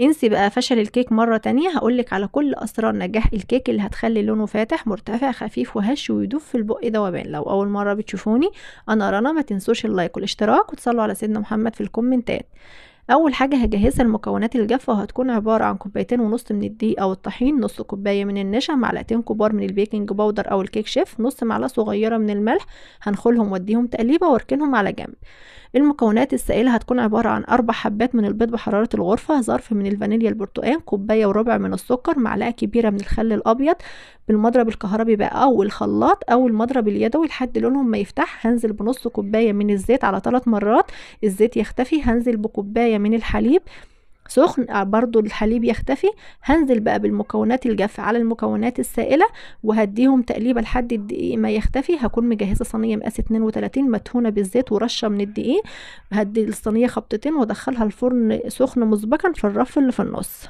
انسي بقى فشل الكيك مرة تانية. هقولك على كل اسرار نجاح الكيك اللي هتخلي لونه فاتح مرتفع خفيف وهش ويدوب في البق ذوبان. لو اول مرة بتشوفوني انا رنا، ما تنسوش ال like والاشتراك وتصلوا على سيدنا محمد في الكومنتات. اول حاجة هجهزها المكونات الجافه، وهتكون عبارة عن 2.5 كوباية من الدقيق او الطحين، نص كوباية من النشا، معلقتين كبار من ال baking powder او الكيك شيف، نص معلقه صغيرة من الملح. هنخلهم واديهم تقليبه واركنهم على جنب. المكونات السائلة هتكون عبارة عن 4 حبات من البيض بحرارة الغرفة، ظرف من الفانيليا البرتقال، 1.25 كوباية من السكر، معلقه كبيرة من الخل الابيض، بالمضرب الكهربي بقى او الخلاط او المضرب اليدوي لحد لونهم ما يفتح. هنزل بنص كوباية من الزيت على 3 مرات، الزيت يختفي. هنزل بكوبايه من الحليب سخن، برضو الحليب يختفي. هنزل بقى بالمكونات الجافة على المكونات السائلة وهديهم تقليبة لحد الدقيق ما يختفي. هكون مجهزة صينية مقاس 32 مدهونة بالزيت ورشة من الدقيق. هدي الصينية خبطتين وادخلها الفرن سخن مسبقا في الرف اللي في النص.